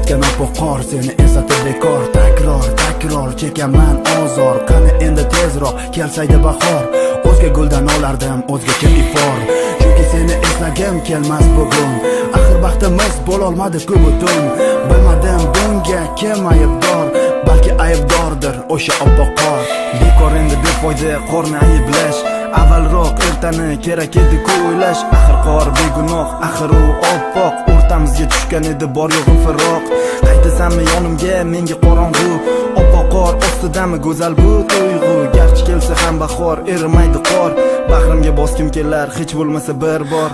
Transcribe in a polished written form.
Eritgan oppoq qor seni eslatib bekor. Takror, takror chekaman ozor. Qani endi tezroq kelsaydi bahor. O'zga guldan olardim o'zgacha ifor. Chunki seni eslagim kelmas bugun. Axir baxtimiz bo'lolmadi-ku butun. Bilmadim bunga kim aybdor. Balki aybdordir o'sha oppoq qor. Bekor endi, befoyda qorni ayblash. Avvalroq ertani kerak edi-ku o'ylash. Axir qor begunoh, axir u oppoq. O'rtamizga tushgan edi bor yo'g'im firoq. Qaytasanmi yonimga, menga qorong'u. Oppoq qor ostidami go'zal bu tuyg'u? Garchi kelsa ham bahor, erimaydi qor. Bag'rimga boskim kelar hech bo'lmasa bir bor.